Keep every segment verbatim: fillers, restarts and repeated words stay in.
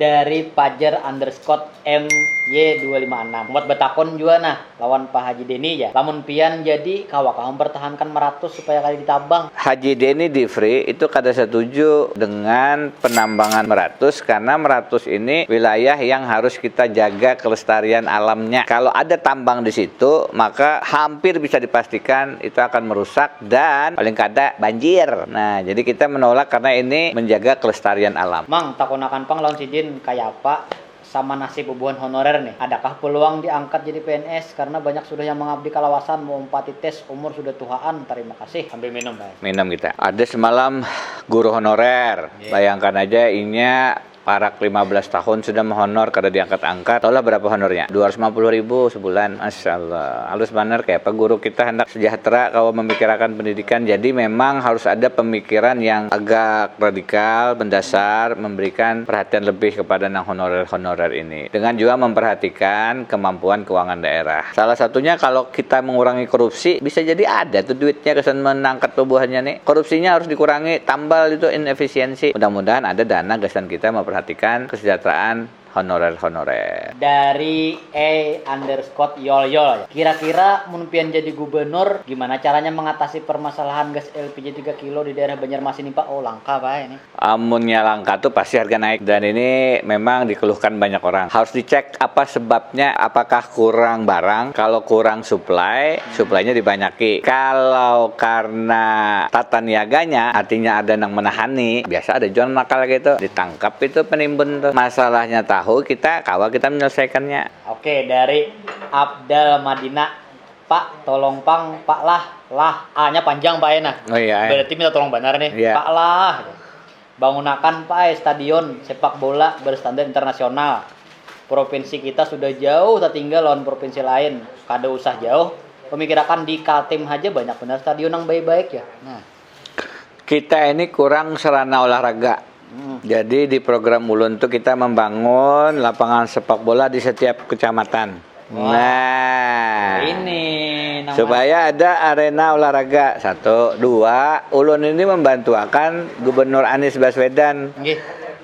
Dari pajar underscore M Y dua lima enam. Muat batakun jua nah lawan Pak Haji Deni ja. Lamun pian jadi, kawakah mempertahankan meratus supaya kada ditabang? Haji Deni Difri itu kada setuju dengan penambangan meratus, karena meratus ini wilayah yang harus kita jaga kelestarian alamnya. Kalau ada tambang di situ, maka hampir bisa dipastikan itu akan merusak dan paling kada banjir. Nah, jadi kita menolak karena ini menjaga kelestarian alam. Mang, takunakan pang lawan sidin, kayapa sama nasib bubuhan honorer nih? Adakah peluang diangkat jadi P N S? Karena banyak sudah yang mengabdi kalawasan, meumpati tes, umur sudah tuhaan. Tarima kasih. Sambil minum, Bang. Minum kita. Ada semalam guru honorer. Iya. Bayangkan aja, inya parak lima belas tahun sudah menghonor, kada diangkat-angkat. Tahulah berapa honornya? Dua ratus lima puluh ribu sebulan. Masya Allah. Halus banar, kayapa guru kita handak sejahtera, kawa memikirakan pendidikan. Jadi memang harus ada pemikiran yang agak radikal, mendasar, memberikan perhatian lebih kepada nang honorer-honorer ini. Dengan juga memperhatikan kemampuan keuangan daerah. Salah satunya kalau kita mengurangi korupsi, bisa jadi ada tuh duitnya gasan menangkat bubuhannya nih. Korupsinya harus dikurangi, tambal itu inefisiensi. Mudah-mudahan ada dana gasan kita memperhatikan kesejahteraan honorer-honorer. Dari A underscore yol yol. Kira-kira mun pian jadi gubernur, gimana caranya mengatasi permasalahan gas L P G tiga kilo di daerah Banjarmasin nih, Pak? Oh, langka, Pak, ini. Amunnya langka tuh pasti harga naik. Dan ini memang dikeluhkan banyak orang. Harus dicek apa sebabnya, apakah kurang barang? Kalau kurang supply, supply-nya dibanyaki. Kalau karena tata niaganya, artinya ada nang menahani, biasa ada jua nakal gitu. Ditangkap itu penimbun tuh. Masalahnya tahu kita, kawa kita menyelesaikannya. Oke, dari Abdal Madinah. Pak, tolong pang, Pak lah, lah, A-nya panjang, Pak, ya, nah. Oh iya, eh. Berarti minta tolong banar nih. Iya. Pak lah, gitu. Bangunakan, Pak, eh, stadion sepak bola berstandar internasional. Provinsi kita sudah jauh tertinggal lawan provinsi lain. Kada usah jauh, pemikirakan di Kaltim haja banyak benar stadion yang baik-baik, ya. Nah. Kita ini kurang sarana olahraga. Hmm. Jadi di program ulun tuh kita membangun lapangan sepak bola di setiap kecamatan. Wah. Nah, ini nang supaya ada arena olahraga. Satu, dua, ulun ini membantuakan Gubernur Anies Baswedan. Nggih.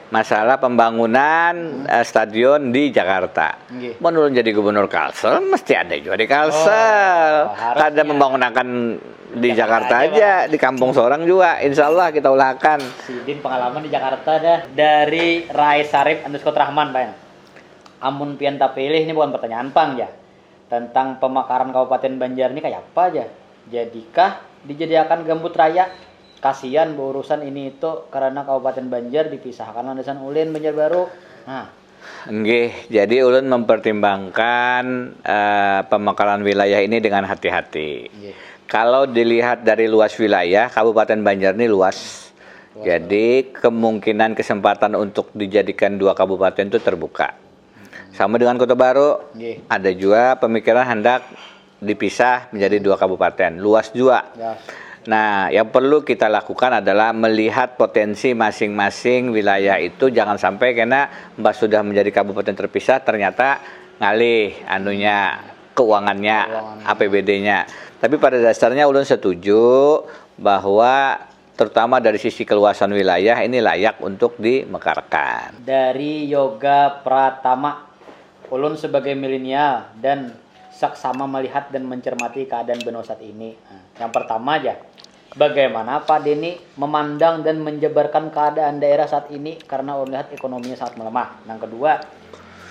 Masalah pembangunan, hmm, eh, stadion di Jakarta. Nggih. Mun ulun jadi gubernur Kalsel, mesti ada juga di Kalsel. Oh, harusnya. Kada membangunakan di Jakarta aja, di kampung sorang juga. Insya Allah kita usahakan. Sidin pengalaman di Jakarta dah. Dari Rai Sarip underscore Rahman, Pak. Amun pian tapilih, ini bukan pertanyaan pang, ya. Tentang pemekaran Kabupaten Banjar ini kayapa aja? Jadikah dijadiakan gambut raya? Kasian beurusan ini itu karena Kabupaten Banjar dipisahkan landasan ulin Banjarbaru. Nah. Nggih, jadi ulun mempertimbangkan, eh, pemekaran wilayah ini dengan hati-hati. Nggih. Kalau dilihat dari luas wilayah, Kabupaten Banjar ini luas. Luas. Jadi kemungkinan kesempatan untuk dijadikan dua kabupaten itu terbuka. Sama dengan Kota Baru, nggih, ada juga pemikiran hendak dipisah menjadi dua kabupaten, luas juga. Ya. Nah, yang perlu kita lakukan adalah melihat potensi masing-masing wilayah itu, jangan sampai kena mbah sudah menjadi kabupaten terpisah, ternyata ngalih anunya, keuangannya, keuangannya. A P B D-nya. Tapi pada dasarnya ulun setuju bahwa terutama dari sisi keluasan wilayah ini layak untuk dimekarkan. Dari Yoga Pratama, ulun sebagai milenial dan saksama melihat dan mencermati keadaan benua saat ini. Nah, yang pertama aja, bagaimana Pak Deni memandang dan menjabarkan keadaan daerah saat ini karena ulun lihat ekonominya sangat melemah. Yang kedua,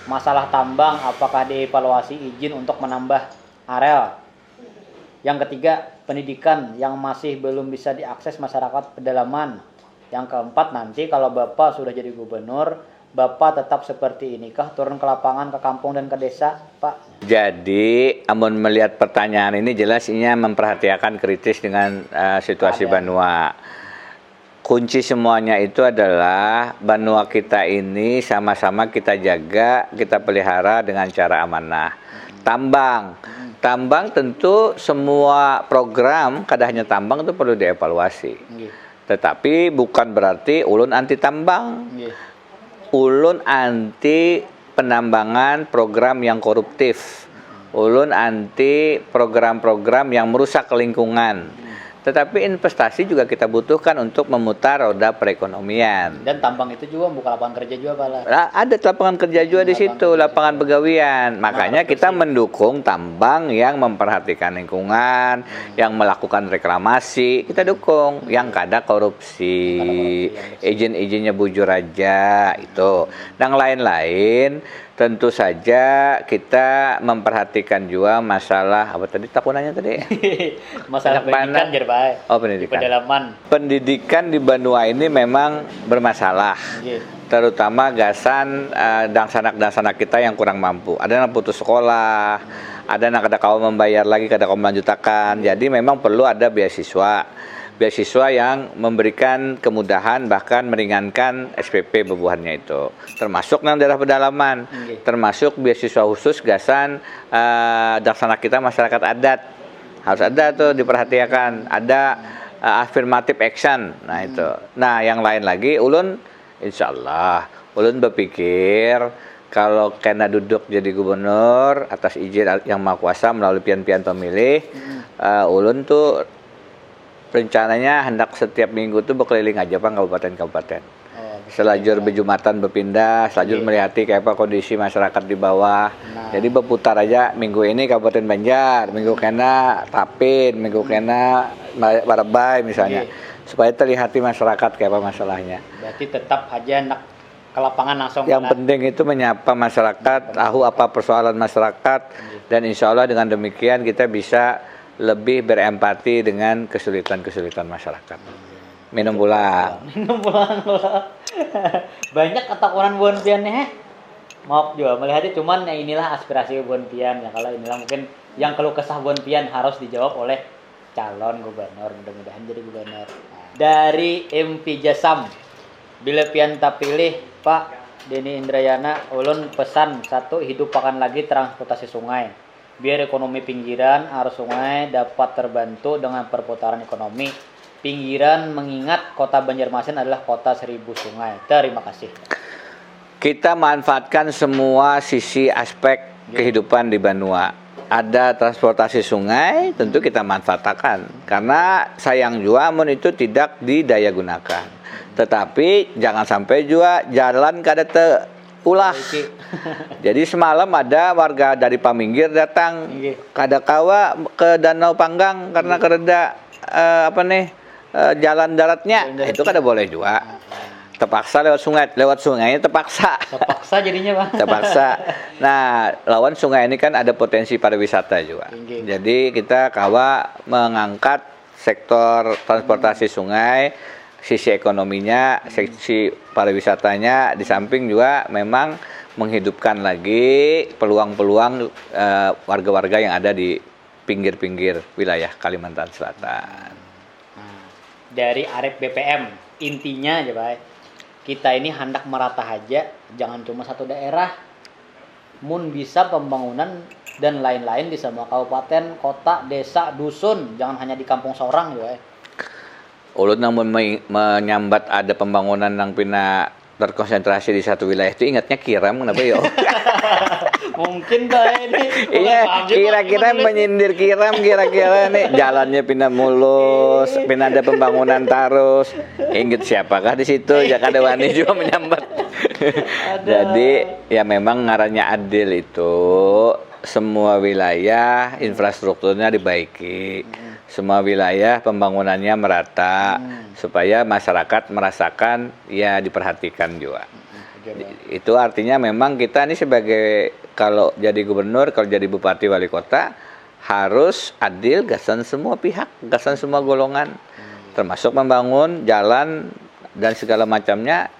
masalah tambang, apakah dievaluasi izin untuk menambah arel? Yang ketiga, pendidikan yang masih belum bisa diakses masyarakat pedalaman. Yang keempat, nanti kalau Bapak sudah jadi gubernur, Bapak tetap seperti inikah turun ke lapangan, ke kampung, dan ke desa, Pak? Jadi, amun melihat pertanyaan ini, jelas inya memperhatiakan kritis dengan, eh, situasi banua. Kunci semuanya itu adalah banua kita ini sama-sama kita jaga, kita pelihara dengan cara amanah. Tambang. Tambang tentu semua program, kada hanya tambang itu perlu dievaluasi. Nggih. Tetapi bukan berarti ulun anti tambang. Nggih. Ulun anti penambangan program yang koruptif. Ulun anti program-program yang merusak lingkungan. Tetapi investasi juga kita butuhkan untuk memutar roda perekonomian. Dan tambang itu juga membuka lapangan kerja juga, Pak lah. Lah, ada lapangan kerja juga di situ, lapangan pegawian. Makanya kita mendukung tambang yang memperhatikan lingkungan, yang melakukan reklamasi, kita dukung. Yang kada korupsi, izin-izinnya bujur aja itu. Yang lain-lain, tentu saja kita memperhatikan juga masalah apa tadi takunannya tadi. Masalah pendidikan, jar, Pak. Oh, pendidikan. Pedalaman. Pendidikan di banua ini memang bermasalah. Iya. Terutama gasan uh, dangsanak-dangsanak kita yang kurang mampu. Ada yang putus sekolah, ada yang kada kawa membayar lagi, kada kawa melanjutakan. Jadi memang perlu ada beasiswa. Beasiswa yang memberikan kemudahan bahkan meringankan S P P bebuhannya itu. Termasuk yang daerah pedalaman, Nggih. Termasuk beasiswa khusus gasan uh, dangsanak kita masyarakat adat. Harus ada tuh diperhatikan, ada uh, affirmative action. Nah, itu. Nah, yang lain lagi ulun insyaallah ulun berpikir kalau kena duduk jadi gubernur atas izin yang maha kuasa melalui pian-pian pemilih, uh, ulun tuh rencananya hendak setiap minggu tuh berkeliling aja pang kabupaten-kabupaten. Oh, Selajur bejumatan berpindah, selajur melihati kayak apa kondisi masyarakat di bawah. Nah. Jadi berputar aja minggu ini Kabupaten Banjar, minggu kena Tapin, minggu kena Ma- Barabai misalnya. Supaya terlihati masyarakat kayak apa masalahnya. Berarti tetap aja nak ke lapangan langsung, Yang Pak. penting itu menyapa masyarakat, tahu apa persoalan masyarakat, dan insya Allah dengan demikian kita bisa lebih berempati dengan kesulitan-kesulitan masyarakat. Minum pulang. Minum pulang lah. Banyak ketakutan buhan pian nih, heh. Maaf juga melihatnya, cuman ya inilah aspirasi buhan pian ya. Kalau inilah mungkin yang keluh kesah buhan pian harus dijawab oleh calon gubernur, mudah-mudahan jadi gubernur. Nah, dari M P Jasam, bila pian tapilih, Pak Denny Indrayana, ulun pesan satu, hidupakan lagi transportasi sungai. Biar ekonomi pinggiran, arus sungai dapat terbantu dengan perputaran ekonomi pinggiran, mengingat kota Banjarmasin adalah kota seribu sungai. Terima kasih. Kita manfaatkan semua sisi aspek kehidupan di banua. Ada transportasi sungai, tentu kita manfaatkan. Karena sayang jua mun itu tidak didaya gunakan. Tetapi jangan sampai jua jalan kada teulah. Jadi semalam ada warga dari Paminggir datang, Nggih. Kada kawa ke Danau Panggang karena kereda eh, apa nih eh, jalan daratnya. Itu kada boleh juga. Terpaksa lewat sungai, lewat sungainya terpaksa. Terpaksa jadinya, Pak. Terpaksa. Nah, lawan sungai ini kan ada potensi pariwisata juga. Inggih. Jadi kita kawa mengangkat sektor transportasi sungai, sisi ekonominya, sisi pariwisatanya, di samping juga memang menghidupkan lagi peluang-peluang eh, warga-warga yang ada di pinggir-pinggir wilayah Kalimantan Selatan. Nah, dari Arif B P M, intinya aja, Pak. Kita ini handak merata aja, jangan cuma satu daerah. Mun bisa pembangunan dan lain-lain di semua kabupaten, kota, desa, dusun, jangan hanya di kampung sorang juga. Ulun nang me- menyambat ada pembangunan nang pina terkonsentrasi di satu wilayah itu ingatnya kiram kenapa yo? Mungkin, Pak, ini. Iya, Paham juga, kira-kira Pak, menulis. Menyindir kiram kira-kira nih jalannya pina mulus, pina ada pembangunan tarus. Ingat siapakah di situ? Ya kada wani juga menyambat. Jadi ya memang ngarannya adil itu semua wilayah infrastrukturnya dibaiki, semua wilayah pembangunannya merata supaya masyarakat merasakan ya diperhatikan juga. Itu artinya memang kita ini sebagai kalau jadi gubernur, kalau jadi bupati wali kota harus adil gasan semua pihak, gasan semua golongan, termasuk membangun jalan dan segala macamnya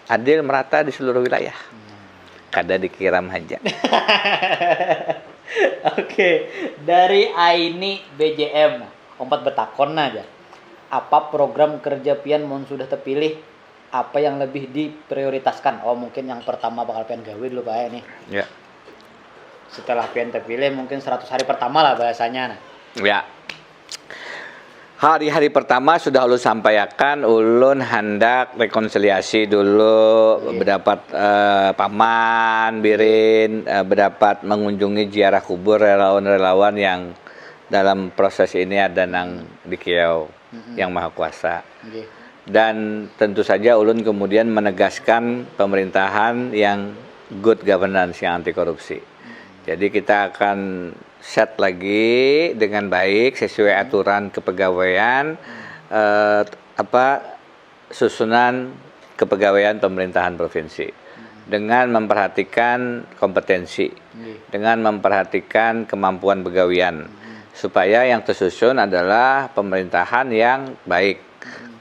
adil merata di seluruh wilayah. Kada dikiram aja. Oke, dari Aini B J M, umpat betakon aja. Apa program kerja pian mun sudah terpilih? Apa yang lebih diprioritaskan? Oh, mungkin yang pertama bakal pian gawe dulu, Pak, ya, nih. Ya. Setelah pian terpilih mungkin seratus hari pertama lah bahasanya, nah. Ya. Hari-hari pertama sudah ulun sampaikan, ulun hendak rekonsiliasi dulu, berdapat eh, paman, birin, eh, berdapat mengunjungi ziarah kubur relawan-relawan yang Dalam proses ini ada nang dikiau yang maha kuasa. Dan tentu saja ulun kemudian menegaskan pemerintahan yang good governance, yang anti korupsi. Jadi kita akan set lagi dengan baik sesuai aturan kepegawaian, eh, apa, susunan kepegawaian pemerintahan provinsi dengan memperhatikan kompetensi, dengan memperhatikan kemampuan begawian, supaya yang tersusun adalah pemerintahan yang baik.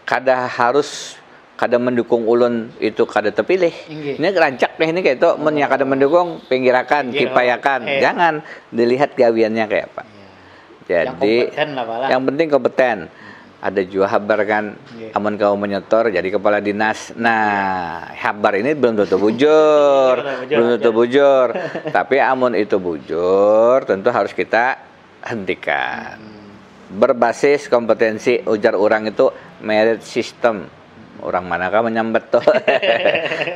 Kada harus, kada mendukung ulun itu kada terpilih. Ini rancak deh ini kayak itu, mun yang kada mendukung, pinggirakan, kipayakan. Jangan, dilihat gawiannya kayak apa. Jadi yang penting kompeten. Ada jua habar kan, amun kamu menyetor jadi kepala dinas. Nah, habar ini belum tentu bujur, belum tentu bujur. Tapi amun itu bujur, tentu harus kita hentikan. Berbasis kompetensi, ujar orang itu merit system. Orang manakah menyambat tuh?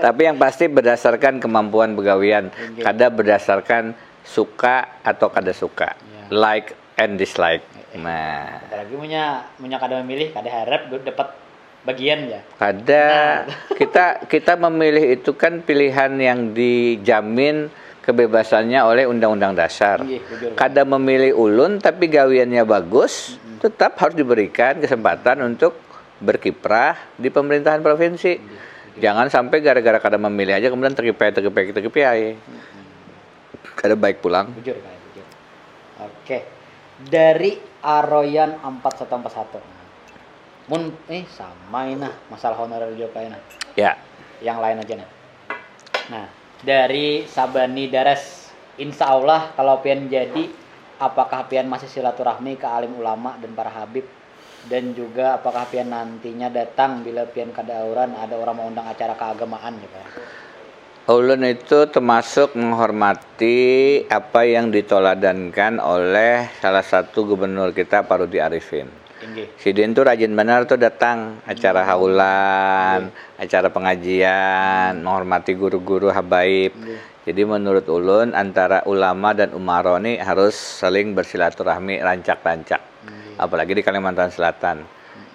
Tapi yang pasti berdasarkan kemampuan begawian, kada berdasarkan suka atau kada suka, like and dislike. Nah, apalagi punya punya kada memilih, kada harap dapat bagian ya. Kada. Kita kita memilih itu kan pilihan yang dijamin kebebasannya oleh Undang-Undang Dasar. Kada memilih ulun tapi gawiannya bagus, tetap harus diberikan kesempatan untuk berkiprah di pemerintahan provinsi. Jangan sampai gara-gara kada memilih aja kemudian terkipai, terkipai, terkipai. Kada baik pulang. Bujur, Pak, bujur. Oke. Dari Aroyan empat satu empat satu. Mun, eh, sama ini nah, masalah honorer juga ini nah. Ya. Yang lain aja nah. Nah, dari Sabani Dares, insya Allah kalau pian jadi, apakah pian masih silaturahmi ke alim ulama dan para habib? Dan juga apakah pian nantinya datang bila pian kada auran ada orang mengundang acara keagamaan gitu ya? Ulun itu termasuk menghormati apa yang ditoladankan oleh salah satu gubernur kita, Pak Rudi Arifin. Sidin tuh rajin benar tuh datang acara haulan, acara pengajian, menghormati guru-guru habaib. Jadi menurut ulun antara ulama dan umaro ni harus saling bersilaturahmi rancak-rancak. Apalagi di Kalimantan Selatan.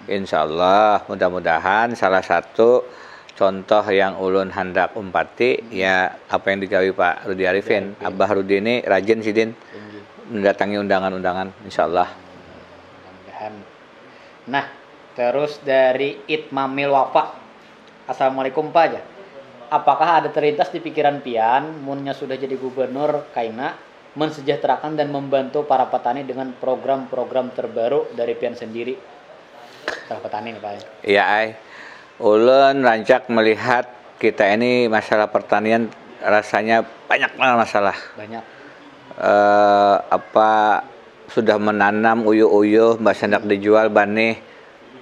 Insya Allah, mudah-mudahan salah satu contoh yang ulun handak umpati, ya apa yang digawi Pak Rudi Arifin. Abah Rudi ini rajin sidin mendatangi undangan-undangan, insya Allah. Mudah-mudahan. Nah, terus dari Itmamil Wafa. Assalamualaikum Pak aja. Apakah ada terlintas di pikiran pian, munnya sudah jadi gubernur, kaina mensejahterakan dan membantu para petani dengan program-program terbaru dari pian sendiri? Para petani nih Pak. Iya ai. Ulun rancak melihat kita ini masalah pertanian rasanya banyak banget masalah. Banyak. Eh, apa sudah menanam uyuh-uyuh, mbak sendak dijual banih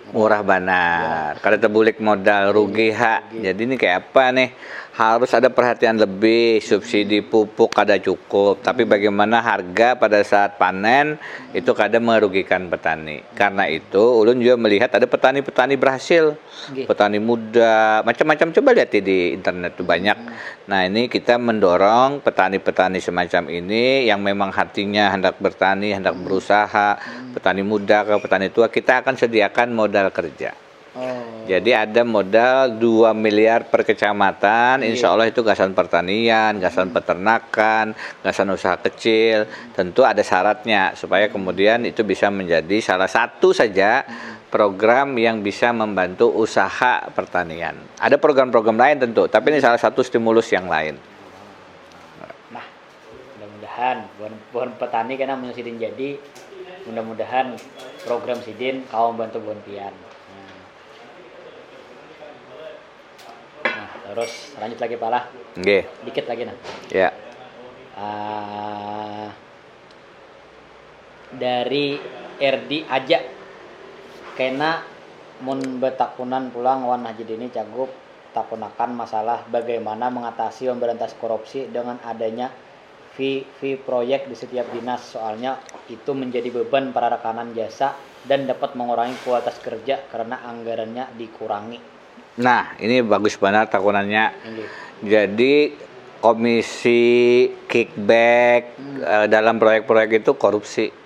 murah banar, kada terbulik modal, rugi ha. Jadi ini kayak apa nih? Harus ada perhatian lebih, subsidi pupuk kada cukup, tapi bagaimana harga pada saat panen itu kada merugikan petani. Karena itu ulun juga melihat ada petani-petani berhasil, petani muda, macam-macam, coba lihat di internet tuh banyak. Nah, ini kita mendorong petani-petani semacam ini yang memang hatinya hendak bertani, hendak berusaha, petani muda ke petani tua, kita akan sediakan modal kerja. Jadi ada modal dua miliar per kecamatan, insya Allah itu gasan pertanian, gasan peternakan, gasan usaha kecil. Tentu ada syaratnya supaya kemudian itu bisa menjadi salah satu saja program yang bisa membantu usaha pertanian. Ada program-program lain tentu, tapi ini salah satu stimulus yang lain. Nah, mudah-mudahan buhan, buhan petani kena mun sidin jadi, mudah-mudahan program sidin kawa membantu buhan pian. Nah. Nah, terus lanjut lagi Pak lah. Nggih. Dikit lagi nah. Ya. Ah, dari R D aja. Kena mun betakunan pulang wan Haji Dini Cagup takunakan masalah bagaimana mengatasi memberantas korupsi dengan adanya fee, fee proyek di setiap dinas, soalnya itu menjadi beban para rekanan jasa dan dapat mengurangi kualitas kerja karena anggarannya dikurangi. Nah, ini bagus banar takunannya. Jadi komisi kickback eh, dalam proyek-proyek itu korupsi.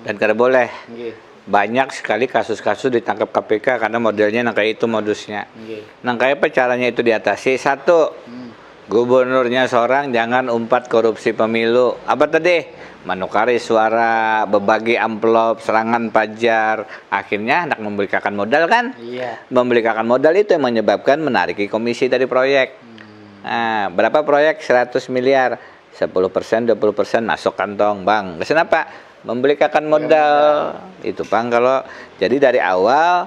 Dan kada boleh. Nggih. Banyak sekali kasus-kasus ditangkap K P K karena modelnya nang kayak itu modusnya. Nggih. Nang kayak apa caranya itu diatasi? Satu, Hmm. gubernurnya seorang jangan umpat korupsi pemilu. Apa tadi? Menukari suara, berbagi amplop, serangan pajar. Akhirnya hendak membelikakan modal kan? Iya. Membelikakan modal itu yang menyebabkan menariki komisi dari proyek. Hmm. Nah, berapa proyek? Seratus miliar. Sepuluh persen, dua puluh persen masuk kantong bank. Terus kenapa? Membelikakan modal. Itu pang kalau jadi dari awal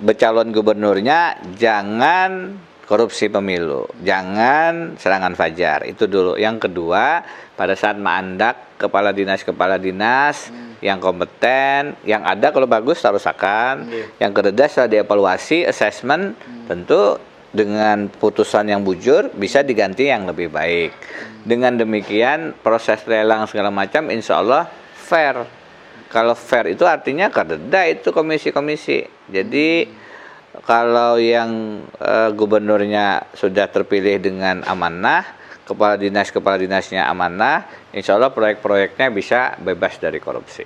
becalon gubernurnya jangan korupsi pemilu, jangan serangan fajar. Itu dulu. Yang kedua, pada saat maandak kepala dinas-kepala dinas Hmm. yang kompeten, yang ada kalau bagus tarusakan, Iya. yang kededa setelah dievaluasi, assessment, Hmm. tentu dengan putusan yang bujur bisa diganti yang lebih baik. Dengan demikian proses lelang segala macam insya Allah fair. Kalau fair itu artinya kadeda itu komisi-komisi. Jadi kalau yang eh, gubernurnya sudah terpilih dengan amanah, kepala dinas kepala dinasnya amanah, insya Allah proyek-proyeknya bisa bebas dari korupsi.